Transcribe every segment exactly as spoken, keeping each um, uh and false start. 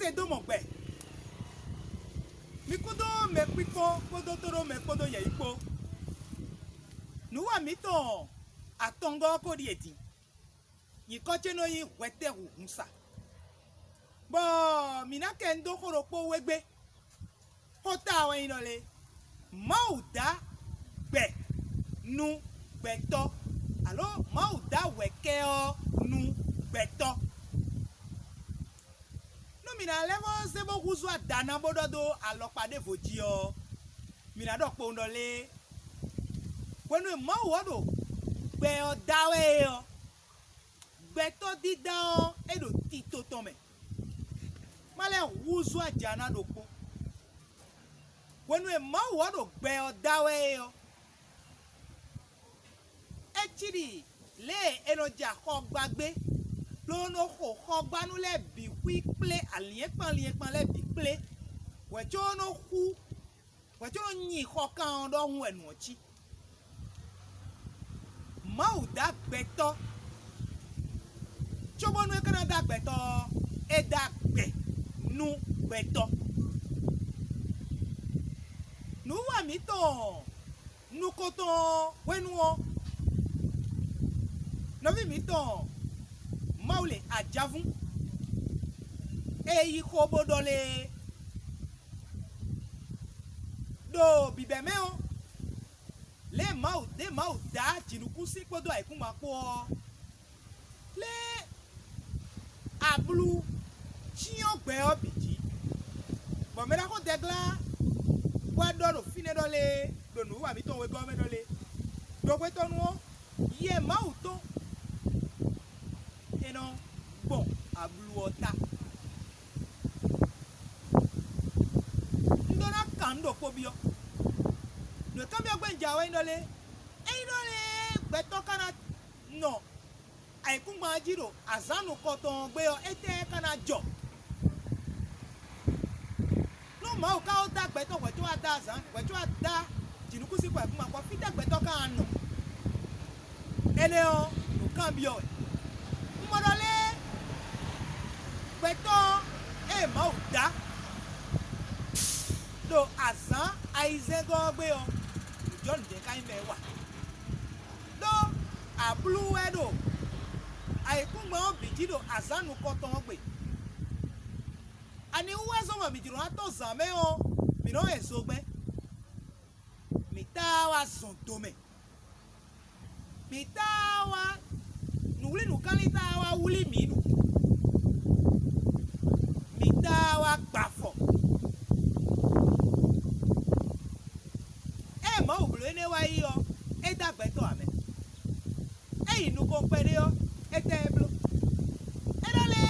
te dó mɔ gbɛ. Mi kúdó mɛkpíkpɔ́n kpódó tóɖó mɛ kpódó yɛ̌yi kpó. Nǔwa mǐtɔn atɔngɔ́ ɔ́ ko ɖíe din. Nyǐkɔ ce nɔ nyí hwɛtɛ́hunhun sa, bɔ mǐ ná kɛ nu dó xó ɖokpó wé gbé. Xó ta wɛ nyí ɖɔ lé: Mawu dá gbɛ nú gbɛtɔ́, alǒ Mawu dá hwɛ̌kɛ́ ɔ́ nú gbɛtɔ́. Nú mǐ ná lɛ́ vɔ́ zé bó húzú ada ná bó ɖɔ dó alɔkpa ɖěvo jí ɔ́, mǐ ná ɖɔ kpowun ɖɔ lé: Hwenu e Mawu ɔ́ ɖo gbɛ ɔ́ da wɛ é ɔ́, gbɛtɔ́ dídá ɔ́, é ɖo tito tɔn mɛ. Má lɛ́ húzú aja ná ɖokpó. Hwenu e Mawu ɔ́ ɖo gbɛ ɔ́ da wɛ é ɔ́, é cí ɖi lě e è nɔ ja xɔ gba gbé, ló nɔ xo xɔgbánú lɛ́ɛ bǐ xwí kplé alyɛ̌nkpan alyɛ̌nkpan lɛ́ɛ bǐ kplé, hwɛ̌ có nɔ xú, hwɛ̌ có nɔ nyi xɔkan ɔ́ ɖɔhun wɛ nǔ ɔ́ cí. Mawu dá gbɛtɔ́, cóbónú é ka ná dó agbɛtɔ́ ɔ́, é dó agbɛ nú gbɛtɔ́. Nǔwiwa mǐtɔn nukɔntɔn ɔ́ hwenu ɔ́, nɔví mǐtɔn Mawule Ajavún e yí xó bó ɖɔ lé ɖo bǐbɛ́ mɛ ɔ́, lě e Mawu ɖě Mawu dá jǐnukúnsin kpódó ayǐkúngban kpó ɔ́, lé ablu cyɔ́n gbɛ ɔ́ bǐ jí, bɔ mɛ ɖaxó Dɛglá wá ɖɔ ɖo fínɛ́ ɖɔ lé, ɖo nǔwiwa mǐtɔn wegɔ́ ɔ́ mɛ ɖɔ lé: Ɖo hwetɔ́nu ɔ́, Yɛ Mawu tɔn è nɔ gbɔn ablu ɔ́ ta. Un ɖó ná kan nǔ ɖokpó byɔ́. Nǔ e kanbyɔ́ gbɛ́ un jɛ awɛ nyí ɖɔ lé: ényí ɖɔ lé gbɛtɔ́ ka ná nɔ ayǐkúngban jí ɖo azǎn nukɔntɔn ɔ́ gbe ɔ́, étɛ́ ka ná jɔ? Nú Mawu ka ko dó agbɛtɔ́ hwɛ̌ có wá dó azǎn, hwɛ̌ có wá dó jǐnukúnsin kɔ ayǐkúngban kpɔ́, fítɛ́ gbɛtɔ́ ka ná nɔ? Énɛ́ ɔ́, nǔkanbyɔ́ wɛ. Un mɔ ɖɔ lé gbɛtɔ́ e Mawu dá ɖo azǎn ayizɛ́ngɔ́ ɔ́ gbe ɔ́, nǔjɔnǔjɛ ka nyí mɛ e wa. Ɖó ablú wɛ ɖo ayǐkúngban ɔ́ bǐ jí ɖo azǎn nukɔntɔn ɔ́ gbe. Ani wú wɛ zɔ́n bɔ mǐ jló ná tɔ́n zǎn mɛ ɔ́, mǐ nɔ́ hɛn zogbɛ́n? Mǐ táá wá zɔn do mɛ. Mǐ táá wá nǔwlí nǔkanlin táá wá wlí mǐ nu. Mǐ táá wá gba afɔ. Ée Mawu bló énɛ́ wá yi ɔ́, é dó agbɛtɔ́ ǎ mɛ. É yi nukɔn kpɛɖé ɔ́, étɛ́ é bló? É ɖɔ lé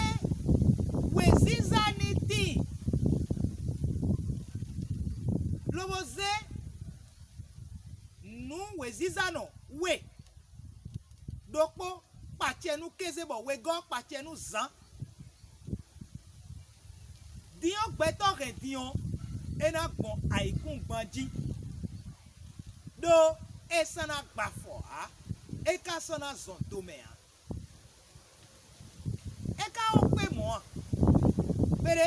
wěziza ní tíin, lobo zé nǔ wěziza nɔ we ɖokpó kpacɛ nú kéze bɔ wegɔ́ kpacɛ nú zǎn. Din ɔ́, gbɛtɔ́ hɛn din ɔ́, é ná gbɔn ayǐkúngban jí, ɖó é sɔ́ ná gba afɔ ǎ; é ka sɔ́ ná zɔn do mɛ ǎ. É ka ó kpé mɔ̌ a? Kpéɖé.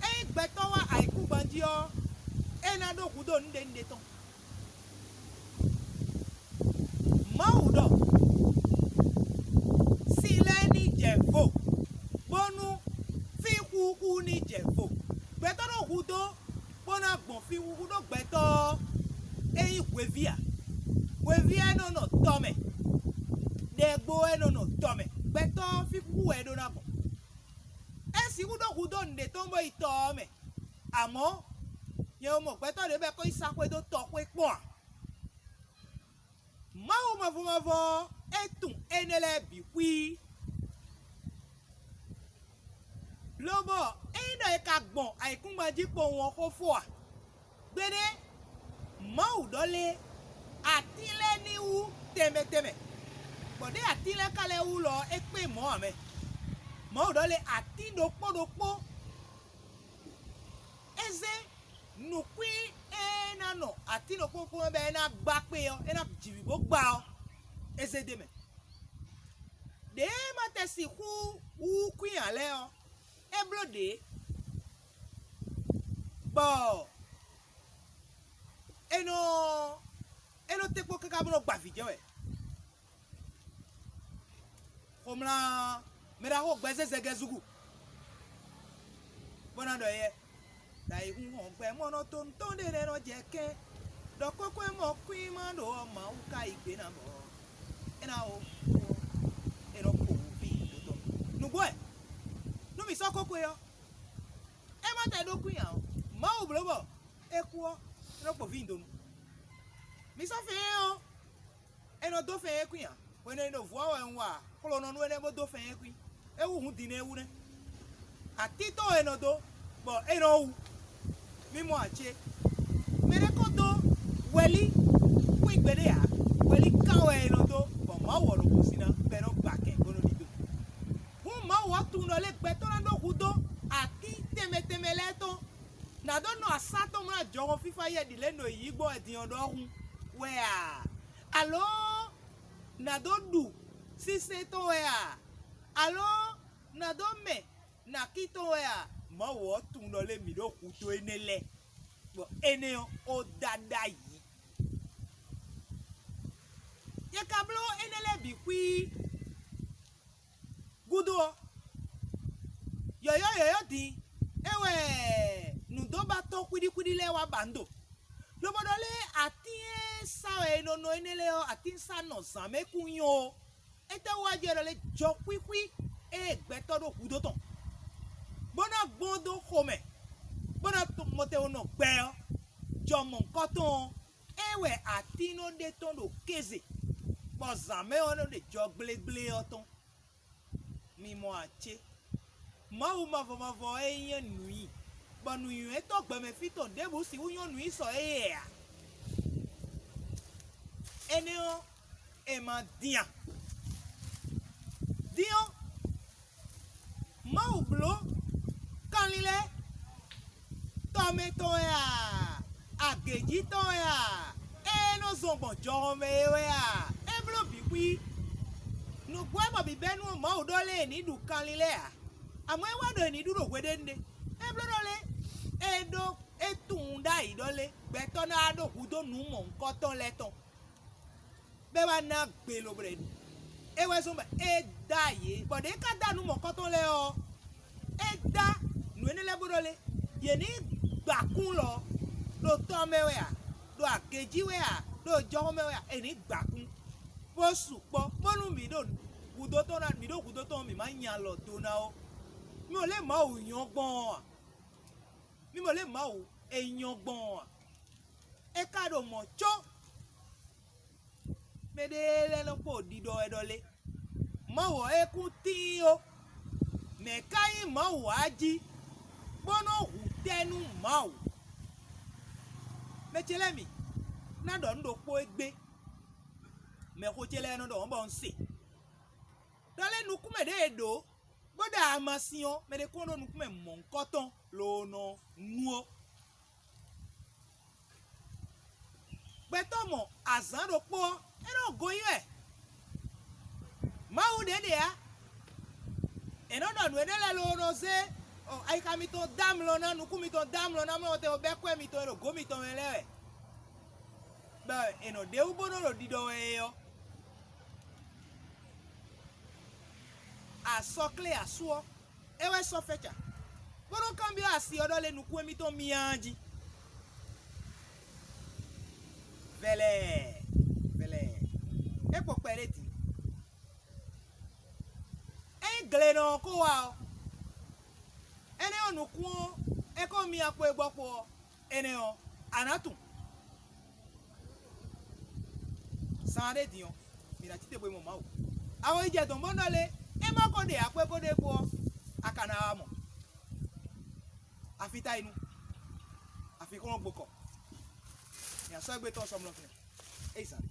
Ényí gbɛtɔ́ wá ayǐkúngban jí ɔ́, é ná ɖó hudó nǔɖé nǔɖé tɔn. Mawu ɖɔ: "Sin lɛ́ɛ ní jɛ vo, bónú fínxúxú ní jɛ vo." Gbɛtɔ́ ɖó hudó bó ná gbɔn fínxúxú ɖó gbɛtɔ́ ɔ́, é nyí hweví ǎ. Hweví ɔ́ é nɔ nɔ tɔ mɛ, ɖɛgbo ɔ́ é nɔ nɔ tɔ mɛ. Gbɛtɔ́ ɔ́, fínxúxú wɛ é ɖó ná gbɔn. É sixú ɖó hudó nǔɖé tɔn bó yi tɔ ɔ́ mɛ. Amɔ̌, nyɛ ko mɔ gbɛtɔ́ ɖě bɔ é ko yi sa xwé dó tɔ xwé kpɔ́n ǎ. Mawu mavɔ mavɔ ɔ́, é tunwun énɛ́ lɛ́ɛ bǐ xwíí. Lobɔ ényí ɖɔ è ka gbɔn ayǐkúngban jí kpowun ɔ́ xó fó a? Gbeɖé, Mawu ɖɔ lé, atín lɛ́ɛ ní wú tɛnmɛ tɛnmɛ, bɔ ɖěe atín lɛ́ɛ ka lɛ́ wú lɔ ɔ́, é kpé mɔ̌ ǎ mɛ. Mawu ɖɔ lé, atín ɖokpó ɖokpó, é zé nǔkwín e ná nɔ atín ɖokpó ɖokpó mɛ bɔ é ná gbá kpé ɔ́, é ná ji vǐ bó gbá ɔ́, é zé d'é mɛ. Ɖěe ma tɛ sixú wú kwín ǎ lɛ́ɛ ɔ́, é bló ɖě, bɔ é nɔ é nɔ tɛ́nkpɔ́n káká bó nɔ gba vǐ jɛ wɛ. Xomlá mɛ ɖaxó gbɛzɛ́ zɛgɛzúgu, bó ná ɖɔ éyɛ́. Ɖo ayǐhúnhɔn gbɛ mɔ nɔ to nǔtɔn ɖé lɛ́ɛ nɔ jɛ kɛ́n, ɖɔ kókó e mɔ kwín ma ɖo ɔ́, Mawu ka yí gbe ná bɔ é ná wó kú ɔ́, é nɔ kpo wǔ fí dotɔ. Nǔgbó wɛ, nú mǐ sɔ́ kókó é ɔ́, é má tɛ ɖó kwín ǎ ɔ́, Mawu bló bɔ é kú ɔ́, é nɔ kpo vǐ donu. Mǐ sɔ́ fɛ́n ɔ́, é nɔ dó fɛ́n é kwín ǎ. Hwenu e un ɖo vǔ ɔ́ wɛ un wa xlonɔnú énɛ́ bó dó fɛ́n é kwín. É wú hǔn din nɛ́ wú nɛ́. Atítɔ́ e nɔ dó, bɔ é nɔ wú. Mí mɔ ǎ cé? Mɛɖé ko dó wɛlí kwín gbeɖé ǎ. Wɛlí kán wɛ è nɔ dó, bɔ Mawu ɔ́ nɔ gosín ná, bɔ è nɔ gba kɛn bó nɔ ɖidó. Hǔn Mawu ɔ́ tunwun ɖɔ lé gbɛtɔ́ ná ɖó hudó atín tɛnmɛ tɛnmɛ lɛ́ɛ tɔn. Nǎ dó nɔ asá tɔn mlá jɔhɔn fífá yɛ ɖi lě nɔ yǐ gbɔn wɛ din ɔ́ ɖɔhun wɛ a? Alǒ nǎ dó ɖu sínsɛ́n tɔn wɛ a? Alǒ nǎ dó mɛ nǎkí tɔn wɛ a? Mawu ɔ́ tunwun ɖɔ lé mǐ ɖo hudó énɛ́ lɛ́ɛ, bɔ énɛ́ ɔ́, ó dá ɖ'ayǐ. Nyɛ ka bló énɛ́ lɛ́ɛ bǐ xwíí gúdo ɔ́, yɔ̌yɔ́ yɔ̌yɔ́ din é wɛ nǔdóbatɔ́ xwíɖíxwíɖí lɛ́ɛ wá ba nǔ do. Lobo ɖɔ lé atín e sá wɛ è nɔ nɔ énɛ́ lɛ́ɛ ɔ́, atín sá nɔ zǎn mɛ kún nyɔ ó. Étɛ́wú wá jɛ ɖɔ lé jɔ xwíxwí e gbɛtɔ́ ɖo hudó tɔn, bó ná gbɔn dó xomɛ, bó ná mɔtɛn nɔ gbɛ ɔ́, jɔ mɔ̌hunkɔtɔn ɔ́, é wɛ atín nɔ ɖe tɔn ɖo kéze, bɔ zǎn mɛ ɔ́ nɔ ɖe jɔ gblégblé ɔ́ tɔn. Mi mɔ ǎ cé? Mawu mavɔ mavɔ ɔ́ é nyí nǔ nyi, bɔ nǔnywɛ́tɔ́ gbɛmɛ fí tɔn ɖěbǔ sixú nyɔ́ nǔ nyi sɔ éyɛ́ ǎ. Énɛ́ ɔ́, è ma din a? Din ɔ́, Mawu bló kanlin lɛ́ɛ tɔmɛ tɔn wɛ a? Agějí tɔn wɛ a? Ée nɔ zɔn gbɔn jɔhɔn mɛ é wɛ a? É bló bǐ xwí. Nǔgbó e mɔ bǐbɛ́nu ɔ́, Mawu ɖɔ lé è nǐ ɖu kanlin lɛ́ɛ ǎ. Amɔ̌ é wá ɖo è nǐ ɖu ɖo hweɖénu ɖé. É bló ɖɔ lé é ɖó é tunwun ɖ'ayǐ ɖɔ lé gbɛtɔ́ ná wá ɖo hudó nǔ mɔ̌hunkɔtɔn lɛ́ɛ tɔn, bɔ é wá ná gbe loblɛ́nu. É wɛ zɔ́n bɔ é dá yě, bɔ ɖě é ka dá nǔ mɔ̌kɔtɔn lɛ́ɛ ɔ́, é dá nǔ énɛ́ lɛ́ɛ bó ɖɔ lé, yě ní gba kún lɔ ɖo tɔ mɛ wɛ a, ɖo agě jí wɛ a, ɖo jɔhɔn mɛ wɛ a, è ní gba kún, bó sukpɔ́, bónú mǐ ɖo hudó tɔn ná, mǐ ɖo hudó tɔn mǐ má nya alɔ do ná ó. Mi ò lé Mawu nyɔ́ gbɔn ɔ́ a? Mi mɔ lě Mawu è nyɔ́ gbɔn ɔ́ a? É ka ɖo mɔ̌ có. Mɛɖé lɛ́ɛ nɔ kpó ɖiɖɔ wɛ ɖɔ lé: Mawu ɔ́ é kún tíin ó. Mɛ̌ ka nyí Mawu ǎ jí, bó nɔ́ hu tɛ́ nú Mawu? Mɛ ce lɛ́ɛ mi, ná ɖɔ nǔ ɖokpó égbé. Mɛxó ce lɛ́ɛ nɔ ɖɔ mɔ̌ bɔ un se. Ɖɔ lé nukúnmɛ ɖě e ɖǒ, bó ɖa amasin ɔ́, mɛ ɖé kún ɖó nukúnmɛ mɔ̌hunkɔtɔn loo nɔ nu ó. Gbɛtɔ́ mɔ azǎn ɖokpó ɔ́, é nɔ gonyí wɛ. Mawu ɖě ɖe ǎ. È nɔ ɖɔ nǔ énɛ́ lɛ́ɛ loo nɔ zé ayixa mitɔn dó amlɔ ná, nukún mitɔn dó amlɔ ná, amlɔ tɛn bɛ́ kwɛ́ mitɔn e ɖo gǒ mitɔn mɛ lɛ́ɛ wɛ. Bɔ è nɔ ɖe wú bó nɔ ɖo ɖiɖɔ wɛ é ɔ́. Asɔklé asú ɔ́, é wɛ sɔ́ fɛ́ca, bó nɔ́ kanbyɔ́ asi ɔ́ ɖɔ lé nukún émítɔn myá jí. Vɛlɛɛ, vɛlɛɛ, é kpo kpɛɖé din. Ényí glenɔ ɔ́ ko wá ɔ́, énɛ́ ɔ́ nukún ɔ́, é ko myá kpo é gbɔ kpo ɔ́, énɛ́ ɔ́, a nǎ tunwun. Zaan ɖé din ɔ́, mǐ ná cí te bo yi mɔ Mawu. Awo yi jɛ dɔ̌n bó nɔ lé, é má ko ɖe akwɛ́ ko ɖe kpo ɔ́, a ka ná wá mɔ. Afi ta yi nu, afi xlɔ́n gbokɔ. Mǐ asɔ́ égbé tɔn sɔmlɔ fínɛ́. É yi zán.